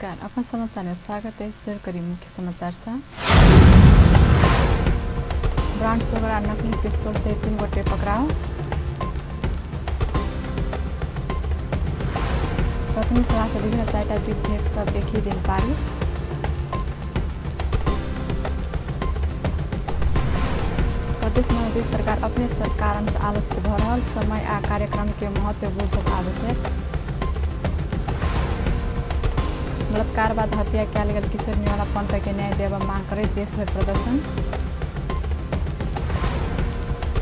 नमस्कार, अपन समाचार में स्वागत है। शुरू करी मुख्य समाचार से। ब्रांड शुगर आ नकली पिस्तौल से 3 गोटे पकड़ाव। प्रतिनिधि सभा से विभिन्न 4टा विधेयक सब एक ही दिन पारित। प्रदेश में सरकार अपने कारण से आलोचित भ रहल समय आ कार्यक्रम के महत्व बुझब आवश्यक। बलात्कार बाद हत्या कयल गेल किशोर निवाला पंत के न्याय देबा मांग करैत देशभरि प्रदर्शन।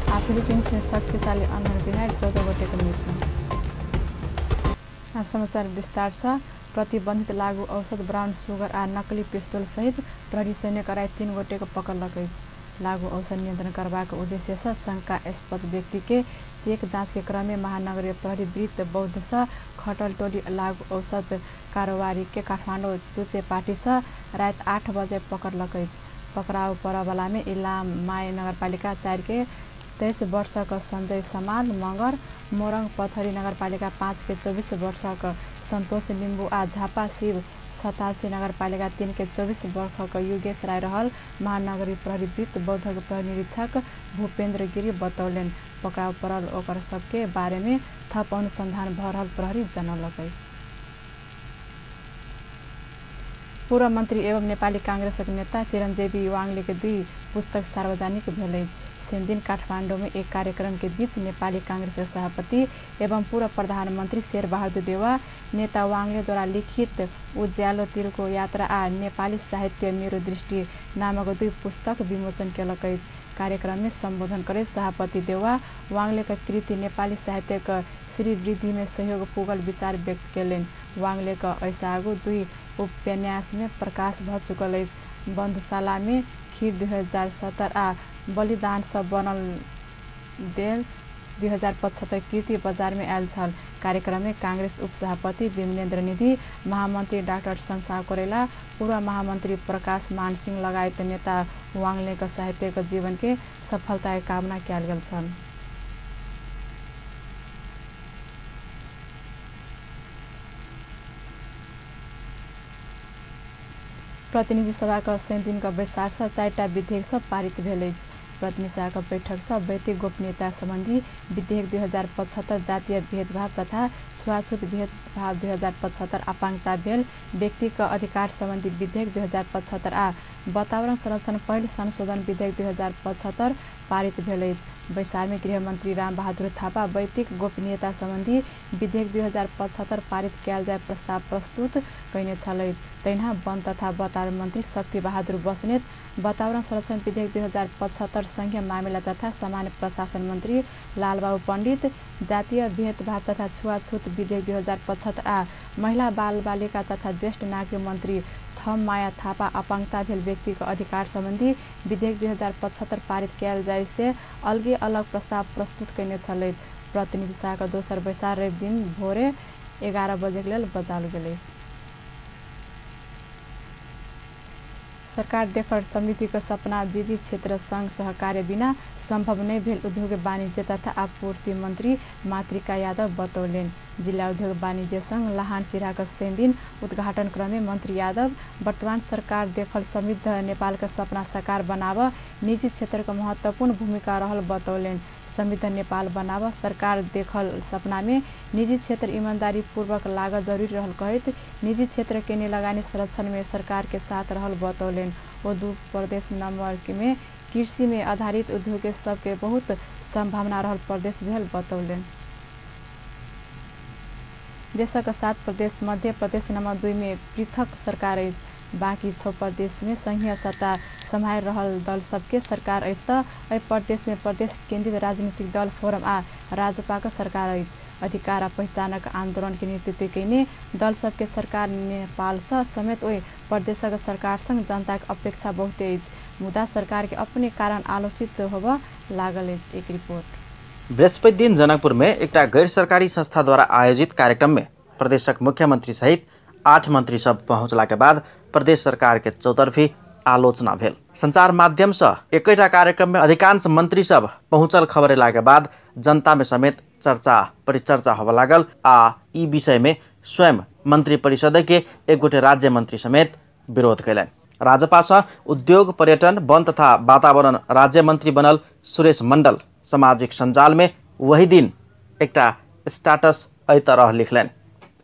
आ फिलीपींस में शक्तिशाली अन्हर बिहार 14 गोटे के मृत्यु। अब समाचार विस्तार से। प्रतिबंधित लागू औषध ब्राउन शुगर आ नकली पिस्तौल सहित प्रहरी सैन्य कराई 3 गोटे के पकड़लक अछि। लागू औषध नियंत्रण करबाक उद्देश्य से शंकास्पद व्यक्ति के चेक जांच के क्रम में महानगरीय प्रहरी वृत्त बौद्ध से खटल टोली लागू औषध कारोबारी के काठमाडौँ चुचेपाटी से रात 8 बजे पकड़लक अछि। पकड़ाव पड़यवला में इलाम my नगरपालिका 4 के 23 वर्षक संजय समाल मगर, मोरंग पथरी नगरपालिका 5 के 24 वर्षक संतोष लिम्बू आ झापा शिव 87 नगरपालिका 3 के 24 वर्षक योगेश राय रहल महानगरी प्रहरी वृत्त बौद्धक प्रहरी निरीक्षक भूपेन्द्र गिरी बतौलनि। पकड़ाव पड़ल ओकर सबके बारे में थप अनुसंधान भ रहल प्रहरी जनौलक अछि। पूर्व मंत्री एवं नेपाली कांग्रेसक नेता चिरंजीवी वांगले के 2 पुस्तक सार्वजनिक भेल अछि। शनिदिन काठमाडौँ में एक कार्यक्रम के बीच नेपाली कांग्रेस के सभापति एवं पूर्व प्रधानमंत्री शेरबहादुर देउवा नेता वांगले द्वारा लिखित उज्यालो तिरको यात्रा आ नेपाली साहित्य मेरो दृष्टि नामक 2 पुस्तक विमोचन केलक अछि। कार्यक्रम में संबोधन करैत सभापति देउवा वांगले के कृति नेपाली साहित्य के श्रीवृद्धि में सहयोग पुगल विचार व्यक्त केलनि। वांगले के एहिसँ आगू 2 उपन्यास में प्रकाश भ चुकल अछि। बंधशाला में खीर 2070 आ बलिदान सब बनल देल 2075 कृति बाजार में आयल छल। कार्यक्रम में कांग्रेस उपसभापति विमलेन्द्र निधि, महामंत्री डाक्टर संसार कोइराला, पूर्व महामंत्री प्रकाश मान सिंह लगायत नेता वांगले के साहित्यिक जीवन के सफलता के कामना कयल गेल छल। प्रतिनिधि सभा के शनिदिन के बैसार से 4टा विधेयक सब पारित भेल अछि। प्रतिनिधि सभा के बैठक से वैयक्तिक गोपनीयता संबंधी विधेयक 2075, जातीय भेदभाव तथा छुआछूत भेदभाव 2075, अपाङ्गता भेल व्यक्ति के अधिकार संबंधी विधेयक 2075 आ वातावरण संरक्षण पहिल संशोधन विधेयक 2075 पारित भेल अछि। बैसार में गृहमंत्री रामबहादुर थापा वैयक्तिक गोपनीयता संबंधी विधेयक 2075 पारित कयल जाय प्रस्ताव प्रस्तुत कयने छलथि। तहिना वन तथा वातावरण मंत्री शक्ति बहादुर बस्नेत वातावरण संरक्षण विधेयक 2075, संघीय मामिला तथा सामान्य प्रशासन मंत्री लालबाबू पंडित जातीय भेदभाव तथा छुआछूत विधेयक 2075 आ महिला बाल बालिका तथा ज्येष्ठ नागरिक मंत्री थम माया थापा अपाङ्गता भेल व्यक्ति के अधिकार संबंधी विधेयक 2075 पारित कयल जाय से अलगे अलग प्रस्ताव प्रस्तुत कयने छलथि। प्रतिनिधि सभा के दोसर बैसार रवि दिन भोरे 11 बजे के लेल बजाओल गेल अछि। सरकार देखल समृद्धि के सपना निजी क्षेत्र संग सहकार्य बिना संभव नहीं भेल उद्योग वाणिज्य तथा आपूर्ति मंत्री मातृका यादव बतौलनि। जिला उद्योग वाणिज्य संघ लाहान सिराहा के शनिदिन उद्घाटन क्रम में मंत्री यादव वर्तमान सरकार देखल समृद्ध नेपाल के सपना साकार बनाव निजी क्षेत्र के महत्वपूर्ण भूमिका रहल बतौलनि। समृद्ध नेपाल बनाव सरकार देखल सपना में निजी क्षेत्र ईमानदारी पूर्वक लागत जरूरी रहल कहैत निजी क्षेत्र के लगानी संरक्षण में सरकार के साथ रहल बतौलनि। ओ 2 प्रदेश नंबर में कृषि में आधारित उद्योग सबके बहुत संभावना रहल प्रदेश भेल बतौलनि। देशक 7 प्रदेश मध्य प्रदेश नंबर 2 में पृथक सरकार अछि। बाँकी 6 प्रदेश में संघीय सत्ता सम्हारि रहल दल सबके सरकार अछि त एहि प्रदेश में प्रदेश केंद्रित राजनीतिक दल फोरम आ राजपा के सरकार अछि। अधिकार आ पहिचानक आंदोलन के नेतृत्व कयने दल सबके सरकार नेपाल से समेत ओहि प्रदेशक सरकार संग जनता के अपेक्षा बहुते अछि, मुदा सरकार के अपने कारण आलोचित होबय लागल अछि। एक रिपोर्ट। बृहस्पति दिन जनकपुर में एकटा गैर सरकारी संस्था द्वारा आयोजित कार्यक्रम में प्रदेशक मुख्यमंत्री सहित 8 मंत्री सब पहुँचला के बाद प्रदेश सरकार के चौतरफी आलोचना भेल। संचार माध्यम से एकैटा कार्यक्रम में अधिकांश मंत्री सब पहुँचल खबर एला के बाद जनता में समेत चर्चा परिचर्चा होबय लागल आ ई विषय में स्वयं मंत्री परिषद के एक गोटे राज्य मंत्री समेत विरोध कयलनि। राजपा सँ उद्योग, पर्यटन, वन तथा वातावरण राज्य मंत्री बनल सुरेश मंडल सामाजिक सञ्जाल में वही दिन एकटा स्टाटस एहि तरह लिखलनि।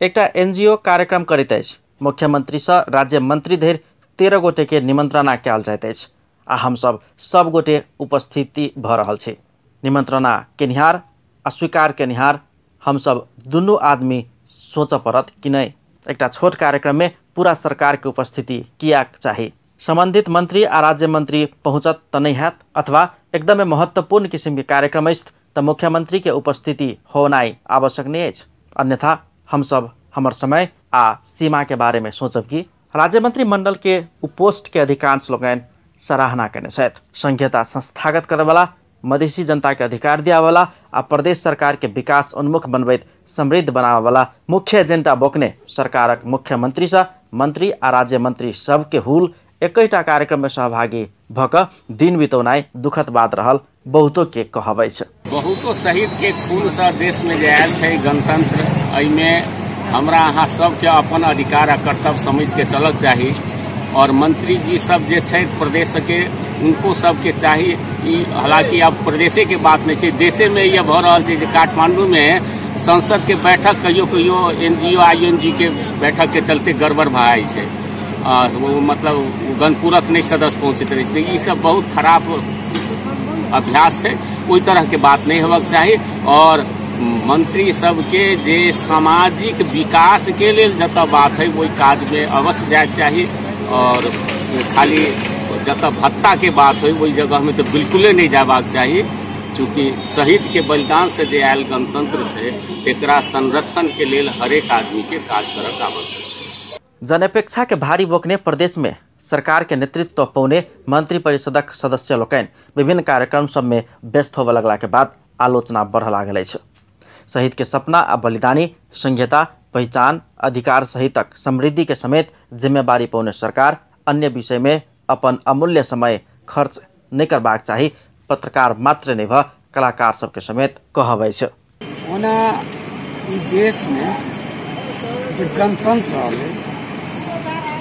एकटा एनजीओ कार्यक्रम करैत अछि, मुख्यमंत्री सँ राज्य मंत्री धरि 13 गोटे के निमंत्रणा कयल जाइत अछि आ हमसब सब गोटे उपस्थिति भऽ रहल छी। निमंत्रणा केनिहार आ स्वीकार केनिहार हमसब दुनू आदमी सोचऽ पड़त कि नहि। एकटा छोट कार्यक्रम में पूरा सरकार के उपस्थिति कियाक चाही? संबंधित मंत्री आ राज्य मंत्री पहुँचत तऽ नहि हैत, अथवा एकदमै महत्वपूर्ण किसिम के कार्यक्रम अछि तऽ मुख्यमंत्री के उपस्थिति होनाइ आवश्यक नहि अछि, अन्यथा हमसब हमर समय आ सीमा के बारे में सोचब कि। राज्य मंत्री मंडल के पोस्ट के अधिकांश लोकनि सराहना कयने छथि। संघीयता संस्थागत करयवला, मधेसी जनता के अधिकार दियावला आ प्रदेश सरकार के विकास उन्मुख बनबैत समृद्ध बनाबयवला मुख्य एजेंडा बोकने सरकारक मुख्यमंत्री सँ मंत्री आ राज्य मंत्री सबके हुल एकैटा कार्यक्रम में सहभागी भऽ कऽ दिन बितौनाइ दुखद बात रहल बहुतो के कहब अछि। बहुतो शहीद के खून सँ देश में जे आयल छै गणतंत्र, एहिमे हमरा अहाँ सबके अपन अधिकार आ कर्तव्य समझ के चलक चाही। और मंत्री जी सब जे छै प्रदेश के, उनको सबके चाही। हालांकि अब प्रदेशे के बात नहीं छै, देशे में यह भऽ रहल छै जे काठमांडू में संसद के बैठक कहियो कहियो एनजीओ आईएनजी के बैठक के चलते गड़बड़ भऽ जाइ छै, वो मतलब गणपूरक नहीं सदस्य पहुँचैत रहै छै। ई सब बहुत खराब अभ्यास छै, ओहि तरह के बात नहीं होबाक चाही। और मंत्री सबके जे सामाजिक विकास के लेल जतऽ बात है ओहि काज में अवश्य जायके चाही। और खाली जतऽ भत्ता के बात हो ओहि जगह में तो बिल्कुले नहीं जाबाक चाही। चूँकि शहीद के बलिदान से जे आयल गणतंत्र छै एकरा संरक्षण के लेल हरेक आदमी के काज करक आवश्यक छै। जनअपेक्षा के भारी बोकने प्रदेश में सरकार के नेतृत्व पौने मंत्री परिषदक सदस्य लोकनि विभिन्न कार्यक्रम सब में व्यस्त होबय लगला के बाद आलोचना बढ़ लागल अछि। शहीद के सपना आ बलिदानी, संघीयता, पहिचान, अधिकार सहितक समृद्धि के समेत जिम्मेवारी पौने सरकार अन्य विषय में अपन अमूल्य समय खर्च नहि करबाक चाही, पत्रकार मात्र नहि भऽ कलाकार सबके समेत कहब अछि। ओना ई देश में जे गणतंत्र रहलै,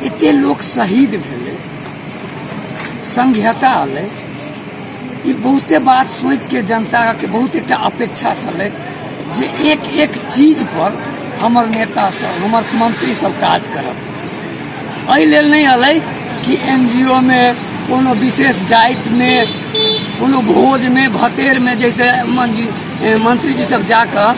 एते लोक शहीद भेलै, संघीयता अलै, ई बहुते बात सोच के जनता के बहुत एकटा अपेक्षा छलै जे एक एक चीज पर हमर नेता सब, हमर मंत्री सब काज करत। एहि लेल नहि अलै कि एनजीओ में कोनो विशेष जाति में कोनो भोज में भतेर में जैसे मंत्री जी सब जाकर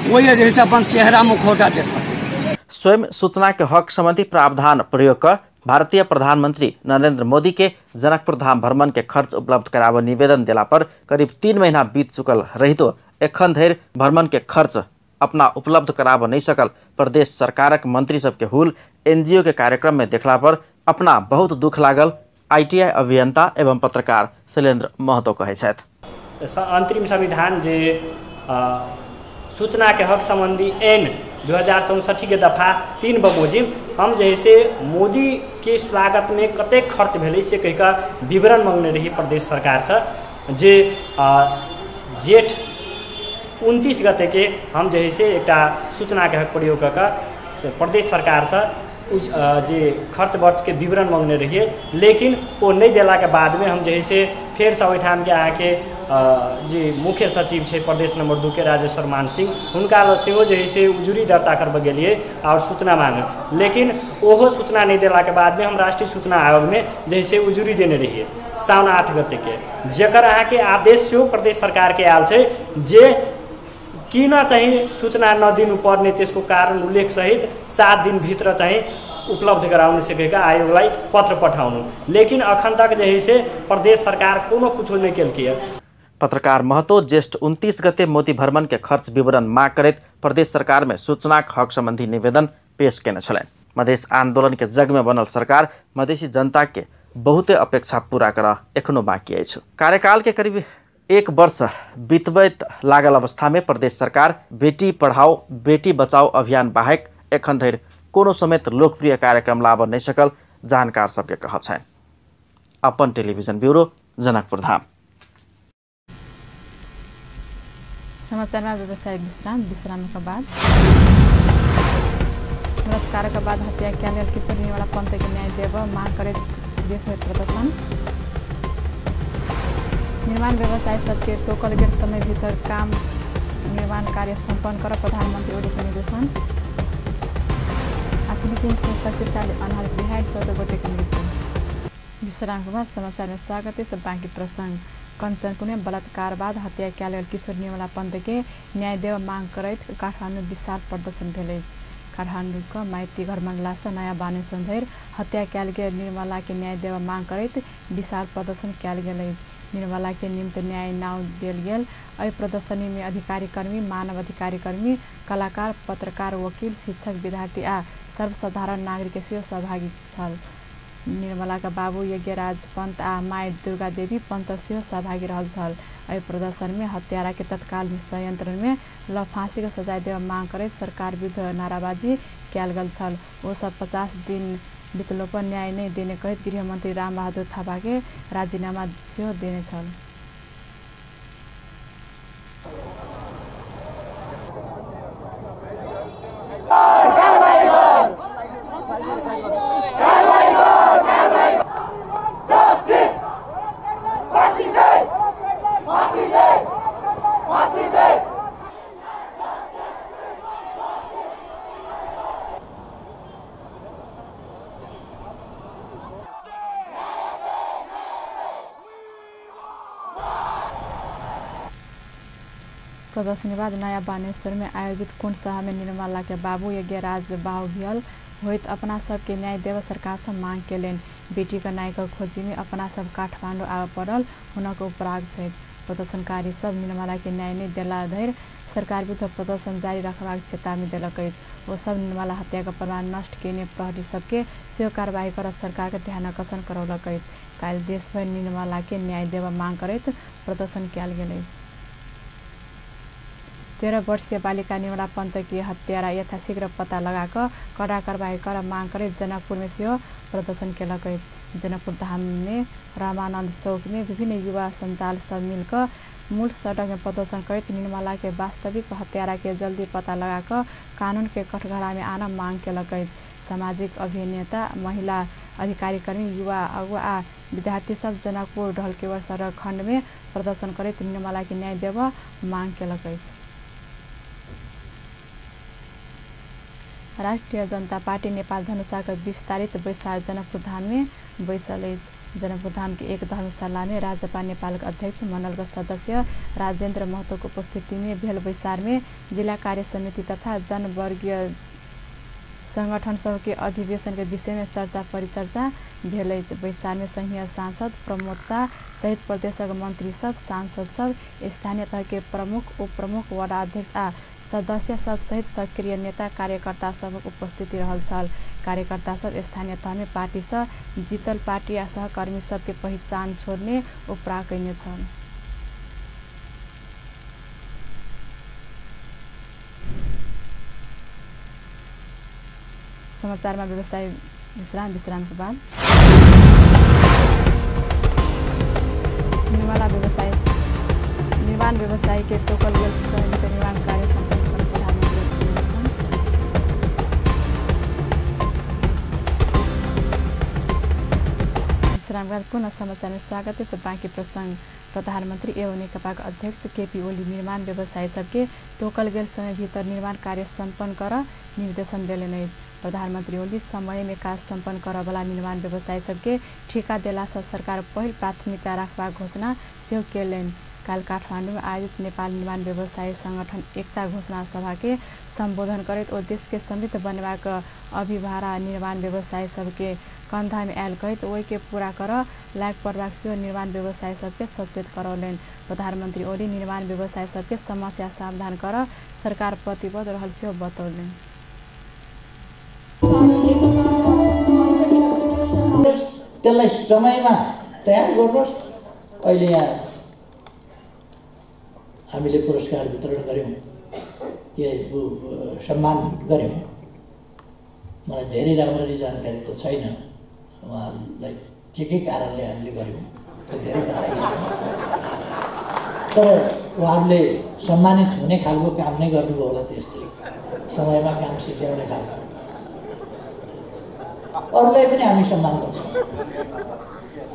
वही जैसे अपन चेहरा मुखौटा देखत। स्वयं सूचना के हक संबंधी प्रावधान प्रयोग कर भारतीय प्रधानमंत्री नरेंद्र मोदी के जनकपुर धाम भ्रमण के खर्च उपलब्ध कराबऽ निवेदन देला पर करीब 3 महीना बीत चुकल रहितो एखन धरि भ्रमण के खर्च अपना उपलब्ध कराबऽ नहीं सकल प्रदेश सरकारक मंत्री सबके हुल एनजीओ के कार्यक्रम में देखला पर अपना बहुत दुख लागल आईटीआई अभियंता एवं पत्रकार शैलेन्द्र महतो कहै छथि। अंतरिम संविधान जे सूचना के हक संबंधी एन 2064 के दफा 3 बमोजिम हम जैसे मोदी के स्वागत में कतेक खर्च भेलै से कहि कऽ विवरण मंगने रही प्रदेश सरकार से, जे जेठ 29 गते के हम जैसे एकटा सूचना के हक प्रयोग कऽ कऽ प्रदेश सरकार से जे खर्च वर्च के विवरण मंगने रहिए, लेकिन वो नहीं देला के बाद में हम जैसे फेरसँ ओहिठामके अहाँके जे मुख्य सचिव छै प्रदेश नंबर 2 के राजेश्वर मान सिंह, हुनका लग सेहो जे है से उजुरी दर्ता करबऽ गेलियै और सूचना मांगे, लेकिन ओहो सूचना नहीं देला के बाद में हम राष्ट्रीय सूचना आयोग में जे है से उजुरी देने रहिए साउन 8 गते के, जकर अहाँके आदेश सेहो प्रदेश सरकार के आयल छै जे किन चाहिँ सूचना नदिनु पर्ने त्यसको कारण उल्लेख सहित 7 दिन भित्र चाहिँ उपलब्ध गराउन सकेका आयोगलाई पत्र पठाउनु, लेकिन अखन तक जे है से प्रदेश सरकार कोनो कुछो नहि केलकै। पत्रकार महतो ज्येष्ठ 29 गते मोदी भ्रमण के खर्च विवरण माग करैत प्रदेश सरकार में सूचनाक हक संबंधी निवेदन पेश केने छलनि। मधेश आंदोलन के जग में बनल सरकार मधेसी जनता के बहुते अपेक्षा पूरा कर एखनो बाकी अछि। कार्यकाल के करीब 1 वर्ष बीतबैत लागल अवस्था में प्रदेश सरकार बेटी पढ़ाओ बेटी बचाओ अभियान बाहेक एखन धरि कोनो समेत लोकप्रिय कार्यक्रम लाबऽ नहि सकल जानकार सबके कहब छनि। अपन टेलीविजन ब्यूरो, जनकपुर धाम। समाचारमा व्यवसाय विश्राम, विश्रामका बाद बलात्कारक बाद हत्या कयल गेल किशोर निर्मला पंत के न्याय देब मांग करैत देशभरि प्रदर्शन। निर्माण व्यवसाय सबके तोकल गेल समय भीतर काम निर्माण कार्य सम्पन्न कर प्रधानमन्त्री ओलीको निर्देशन। आ फिलिपिन्स में शक्तिशाली अन्हर बिहार 14 गोटे के मृत्यु। विश्रामको बाद समाचार में स्वागत है। सब बाँकी प्रसंग। कंचनपुर में बलात्कार बाद हत्या कयल गेल किशोर निर्मला पंत के न्याय देब मांग करैत काठमाडौँ विशाल प्रदर्शन भेल अछि। काठमाडौँक माइती घर मंडलासँ नयाँ बानेश्वर धरि हत्या कयल गेल निर्मला के न्याय देब मांग करैत विशाल प्रदर्शन कयल गेल अछि। निर्मला के निम्ति न्याय नाव देल गेल। एहि प्रदर्शनी में अधिकारी कर्मी, मानव अधिकारी कर्मी, कलाकार, पत्रकार, वकील, शिक्षक, विद्यार्थी आ सर्वसाधारण नागरिक सेहो सहभागी छल। निर्मला का बाबू यज्ञराज पंत आ my Durga Devi Pant सेहो सहभागी रहल छल। एहि प्रदर्शन में हत्यारा के तत्काल संयंत्र में ल फांसी के सजाय देब मांग करैत सरकार विरुद्ध नाराबाजी कयल गेल छल। ओ सब 50 दिन बितलो पर न्याय नहीं देने कहैत गृहमंत्री रामबहादुर थापा के राजीनामा सेहो देने छल। प्रदर्शनी बाद नयाँ बानेश्वर में आयोजित कुंड सभा में निर्मला के बाबू यज्ञराज बाहुभियल होइत अपना सबके न्याय देव सरकार से मांग केलनि। बेटी के न्याय के खोजी में अपना सब काठमाडौँ आबय पड़ल हुनक उपराग छथि। प्रदर्शनकारी सब निर्मला के न्याय नहि देला धरि सरकार विरुद्ध प्रदर्शन जारी रखबाक चेतावनी देलक अछि। ओ सब निर्मला हत्या के प्रमाण नष्ट केने प्रहरी सबके सेहो कार्रवाई कर सरकार के ध्यानाकर्षण करौलक अछि। काल्हि देशभरि निर्मला के न्याय देब मांग करैत प्रदर्शन कयल गेल अछि। 13 वर्षीय बालिका निर्मला पंत के हत्यारा यथाशीघ्र पता लगाकर कड़ा कार्रवाई कर मांग करैत जनकपुर में सेहो प्रदर्शन केलक अछि। जनकपुर धाम में रामानंद चौक में विभिन्न युवा संजाल सब मिलकर मूल सड़क में प्रदर्शन करैत निर्मला के वास्तविक हत्यारा के जल्दी पता लगाकर कानून के कटघरा में आना मांग केलक अछि। सामाजिक अभिनेता, महिला अधिकारी कर्मी, युवा अगुवा आ विद्यार्थी सब जनकपुर ढलकेवर सड़क खंड में प्रदर्शन करैत निर्मला के न्याय देब मांग केलक अछि। राष्ट्रिय जनता पार्टी नेपाल धनुषाक विस्तारित बैसार जनकपुर धाम में बैसल अछि। जनकपुर धाम के एक धर्मशाला में राजपा नेपालक अध्यक्ष मंडल सदस्य राजेंद्र महतो के उपस्थिति में भेल बैसार में जिला कार्य समिति तथा जनवर्गीय संगठन सबके अधिवेशन के विषय में चर्चा परिचर्चा भेल अछि। बैसार में संघीय सांसद प्रमोद शाह सहित प्रदेशक मंत्री सब, सांसद सब, स्थानीय तह के प्रमुख, उप प्रमुख, वार्डाध्यक्ष आ सदस्य सब सहित सक्रिय नेता कार्यकर्ता सबक उपस्थिति रहल छल। कार्यकर्ता सब स्थानीय तह में पार्टी से जीतल पार्टी आ सहकर्मी सबके पहिचान छोड़ने उपरा कयने छल। समाचार में व्यवसाय विश्राम, विश्राम के बाद निर्मला व्यवसाय निर्माण व्यवसाय के तोकल गेल समय निर्माण कार्य सम्पन्न कर प्रधानमंत्री निर्देशन। विश्राम बाद पुनः समाचार में स्वागत है। सब बाँकी प्रसंग। प्रधानमन्त्री एवं नेकपाक अध्यक्ष केपी ओली निर्माण व्यवसाय सबके तोकल गेल समय भीतर निर्माण कार्य सम्पन्न कर निर्देशन देलनि। प्रधानमन्त्री ओली समय में काज सम्पन्न करवला निर्माण व्यवसाय सबके ठेका देलासँ सरकार पहिल प्राथमिकता राखबाक घोषणा सेहो केलनि। काल काठमाडौँ में आयोजित नेपाल निर्माण व्यवसाय संगठन एकता घोषणा सभा के संबोधन करैत ओ देश के समृद्ध बनेबाक अभिभारा निर्माण व्यवसाय सबके कंधा में आयल कहैत ओहि के पूरा कर लायक पड़बाक सेहो निर्माण व्यवसाय सबके सचेत करौलनि। प्रधानमन्त्री ओली निर्माण व्यवसाय सबके समस्या समाधान कर सरकार प्रतिबद्ध रहल सेहो बतौलनि। त्यसलाई समयमा तयार गर्नुहोस्। अहिले यहाँ हामीले पुरस्कार वितरण गऱ्यौँ, के सम्मान गऱ्यौँ। मलाई धेरै राम्ररी जानकारी त छैन, उहाँहरूलाई के कारणले हामीले गऱ्यौँ त्यो धेरै बताइएन, तर उहाँहरूले सम्मानित हुने खालको काम नै गर्नुभयो होला। त्यस्तै समयमा काम सिद्ध्याउने खालको। अरूलाई पनि हामी सम्मान गर्छौँ।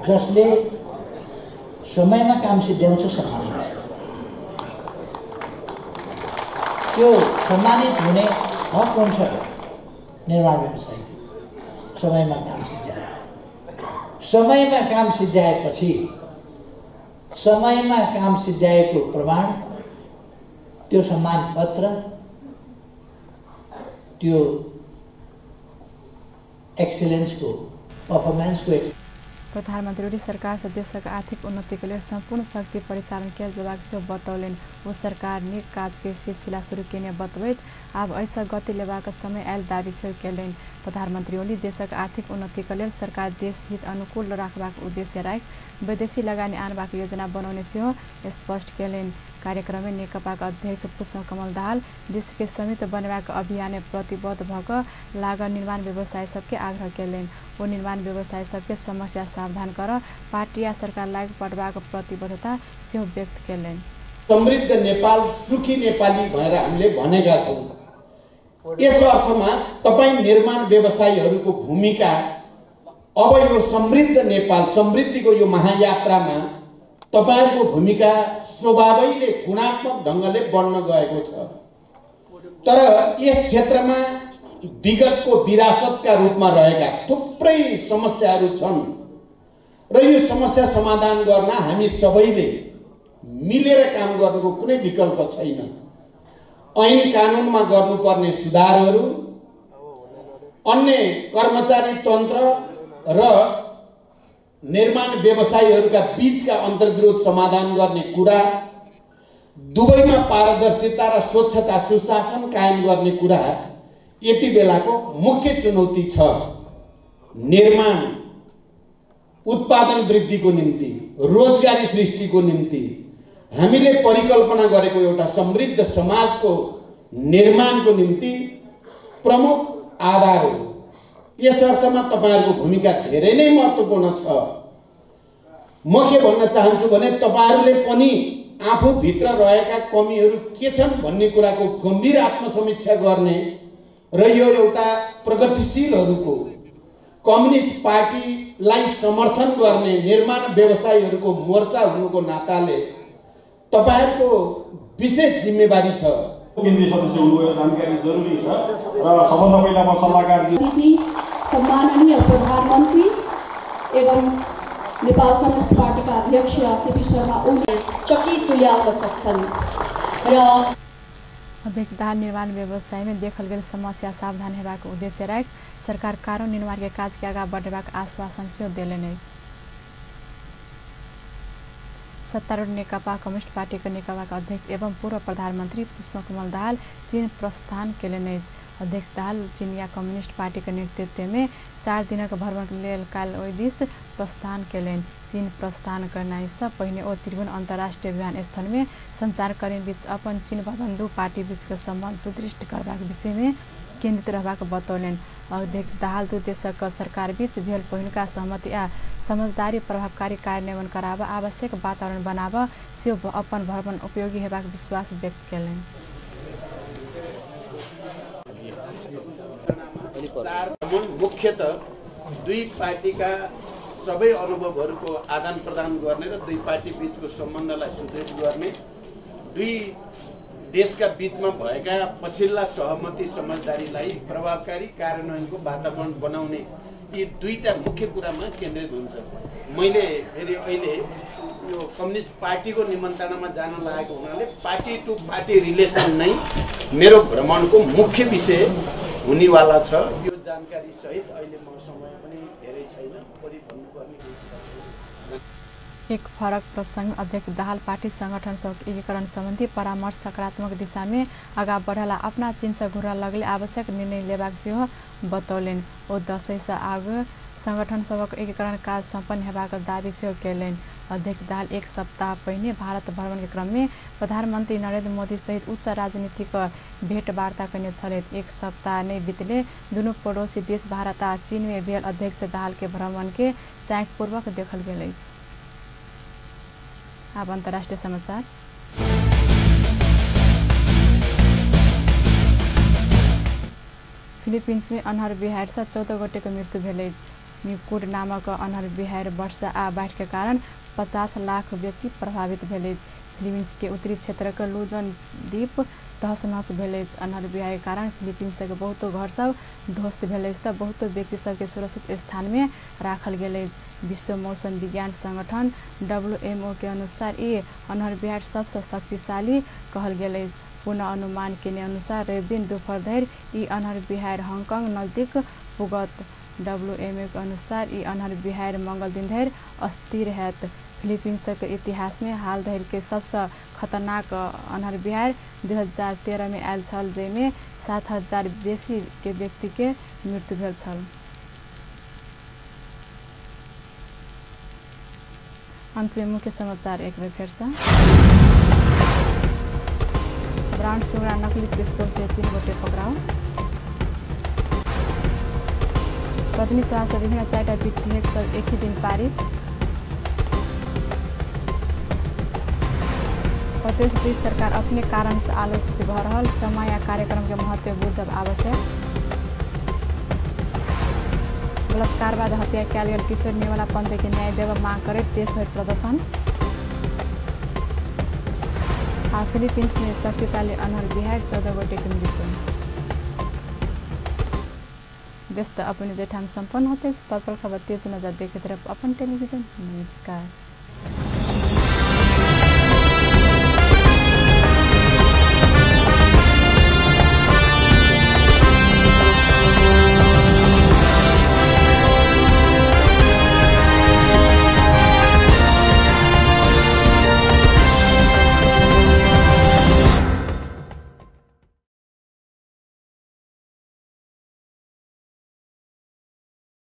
जसले समयमा काम सिद्ध्याउँछ सम्मान गर्छ। त्यो सम्मानित हुने हक हुन्छ निर्माण व्यवसायीको, समयमा काम सिद्ध्याए। समयमा काम सिद्ध्याएपछि समयमा काम सिद्ध्याएको प्रमाण त्यो सम्मान पत्र, त्यो एक्सिलेन्सको, पर्फर्मेन्सको। प्रधानमन्त्री ओली सरकार से देशक आर्थिक उन्नतिके लेल सम्पूर्ण शक्ति परिचालन कयल जेबाक सेहो बतौलनि। ओ सरकार नीक काज के सिलसिला शुरू केने बतबैत आब एहिसँ गति लेबाक समय आयल दावी सेहो केलनि। प्रधानमन्त्री ओली देशक आर्थिक उन्नतिके लेल सरकार देश हित अनुकूल राखबाक उद्देश्य राखि विदेशी लगानी आनबाक योजना बनौने सेहो स्पष्ट केलनि। कार्यक्रममे नेकपाक अध्यक्ष पुष्पकमल दाहाल देशके समित बनेबाक अभियानमे प्रतिबद्ध भऽ कऽ लागल निर्माण व्यवसायी सबके आग्रह केलनि। ओ निर्माण व्यवसायी सबके समस्या समाधान कर पार्टी आ सरकार लागि पड़बाक प्रतिबद्धता सेहो व्यक्त केलनि। समृद्ध नेपाल सुखी नेपाली भनेर हामीले भनेका छौँ। यस अर्थमा तपाईँ निर्माण व्यवसायीहरूको भूमिका अब यो समृद्ध नेपाल समृद्धिको यो महायात्रामा तपाईहरुको भूमिका स्वभावैले गुणात्मक ढंगले बढ्न गएको छ। तर यस क्षेत्रमा विगतको विरासतका रूपमा रहेका थुप्रै समस्याहरू छन् र यो समस्या समाधान गर्न हामी सबैले मिलेर काम गर्नुको कुनै विकल्प छैन। ऐन कानुनमा गर्नुपर्ने सुधारहरू, अन्य कर्मचारी तन्त्र र निर्माण व्यवसायीहरूका बीचका अन्तर्विरोध समाधान गर्ने कुरा, दुवैमा पारदर्शिता र स्वच्छता सुशासन कायम गर्ने कुरा यति बेलाको मुख्य चुनौती छ। निर्माण उत्पादन वृद्धिको निम्ति, रोजगारी सृष्टिको निम्ति हामीले परिकल्पना गरेको एउटा समृद्ध समाजको निर्माणको निम्ति प्रमुख आधार हो। यस अर्थमा तपाईहरुको भूमिका धेरै नै महत्त्वपूर्ण छ। म के भन्न चाहन्छु भने तपाईहरुले पनि आफू भित्र रहेका कमीहरू के छन् भन्ने कुराको गम्भीर आत्मसमीक्षा गर्ने र यो एउटा प्रगतिशीलहरूको, कम्युनिस्ट पार्टीलाई समर्थन गर्ने निर्माण व्यवसायीहरूको मोर्चा हुनुको नाताले तपाईहरुको विशेष जिम्मेवारी छ। केन्द्रीय सदस्य हुनुभयो, जानकारी जरुरी छ र सबभन्दा पहिला म सल्लाहकारजी सम्माननीय प्रधानमन्त्री एवं नेपाल कम्युनिस्ट पार्टीका अध्यक्ष केपी शर्मा ओली चकित तुल्याउन सक्छन् र अध्यक्ष दाहाल निर्माण व्यवसायमे देखल गेल समस्या सावधान हेबाक उद्देश्य राखि सरकार कानून निर्माण के काज के आगाँ बढ़ेबाक आश्वासन सेहो देलनि अछि। सत्तारूढ़ नेकपा कम्युनिस्ट पार्टीके नेकपाक अध्यक्ष एवं पूर्व प्रधानमन्त्री पुष्पकमल दाहाल चीन प्रस्थान केलनि अछि। अध्यक्ष दाहाल चीनिया कम्युनिस्ट पार्टीके नेतृत्वमे 4 दिनक भ्रमणक लेल काल्हि ओहि दिस प्रस्थान केलनि। चीन प्रस्थान करनाइसँ पहिने ओ त्रिभुवन अन्तर्राष्ट्रीय विमानस्थलमे सञ्चारकर्मी बीच अपन चीन भ्रमण दू पार्टी बीचके सम्बन्ध सुदृढ़ करबाक विषयमे केन्द्रित रहबाक बतौलनि। अध्यक्ष दाहाल दू देशक सरकार बीच भेल पहिलुका सहमति आ समझदारी प्रभावकारी कार्यान्वयन कराब आवश्यक वातावरण बनाब सेहो अपन भ्रमण उपयोगी हेबाक विश्वास व्यक्त केलनि। मुख्यतः दुई पार्टीका सबै अनुभवहरूको आदान प्रदान गर्ने र दुई पार्टी बीचको सम्बन्धलाई सुदृढ गर्ने, दुई देशका बीचमा भएका पछिल्ला सहमति समझदारीलाई प्रभावकारी कार्यान्वयनको वातावरण बनाउने यी दुईटा मुख्य कुरामा केन्द्रित हुन्छ। मैले फेरि अहिले यो कम्युनिस्ट पार्टीको निमन्त्रणामा जान लागेको हुनाले पार्टी टु पार्टी रिलेसन नै मेरो भ्रमणको मुख्य विषय हुनेवाला छ। यो जानकारी सहित अहिले म समय पनि धेरै छैन, बढी भन्नुपर्ने केही कुरा छैन। एक फरक प्रसंग अध्यक्ष दाहाल पार्टी संगठन एकीकरण सम्बन्धी परामर्श सकारात्मक दिशामे आगाँ बढ़ला अपना चीनसँ घुरऽ लगले आवश्यक निर्णय लेबाक सेहो बतौलनि। ओ दशैंसँ आगू संगठन सभक एकीकरण काज सम्पन्न हेबाक दावी सेहो केलनि। अध्यक्ष दाहाल एक सप्ताह पहिने भारत भ्रमणके क्रममे प्रधानमन्त्री नरेन्द्र मोदी सहित उच्च राजनीतिक भेटवार्ता कयने छलथि। एक सप्ताह नहि बितले दुनू पड़ोसी देश भारत आ चीनमे भेल अध्यक्ष दाहालके भ्रमणके चाँकपूर्वक देखल गेल अछि। अब अंतर्राष्ट्रीय समाचार। फिलिपिन्स में अन्हर बिहार से 14 गोटे के मृत्यु भेल अछि। मिकुड नामक अन्हर बिहार वर्षा आ बाढ़ि के कारण 50 लाख व्यक्ति प्रभावित भेल अछि। फिलिपिन्स के उत्तरी क्षेत्र के लूजन द्वीप तहस नहस भेल अछि। अन्हर बिहार के कारण फिलिपिन्स के बहुतो घर सब ध्वस्त भेल अछि तऽ बहुतो व्यक्ति सबके सुरक्षित स्थान में राखल गेल अछि। विश्व मौसम विज्ञान संगठन WMO के अनुसार ई अन्हर बिहार सबसँ शक्तिशाली कहल गेल अछि। पुनः अनुमान केने अनुसार रवि दिन दोपहर धरि ई अन्हर बिहार हांगकांग नजदीक पुगत। WMO के अनुसार ई अन्हर बिहार मंगल दिन धरि अस्थिर हैत। फिलिपिन्सक इतिहास में हाल धरि के सबसँ खतरनाक अन्हर बिहार 2013 में आयल छल, जाहिमे 7000 बेसी के व्यक्ति के मृत्यु भेल छल। अंत में मुख्य समाचार एक बेर फेर से। ब्राउन सुगरा नकली पिस्तौल से 3 गोटे पकड़ाओ। प्रतिनिधि सभा से विभिन्न 4टा विधेयक सब एक ही दिन पारित। प्रदेश 2 सरकार अपने कारण से आलोचित भऽ रहल समय आ कार्यक्रम के महत्व बुझब आवश्यक। बलात्कार बाद हत्या कयल गेल किशोर निर्मला पंत के न्याय देबऽ मांग करैत देशभरि प्रदर्शन। आ फिलिपिन्स में शक्तिशाली अन्हर बिहार 14 गोटे के मृत्यु। व्यस्त अपने जेठाम सम्पन्न होते पल पल खबर तेज नजर देखैत रहब अपन टेलीविजन। नमस्कार।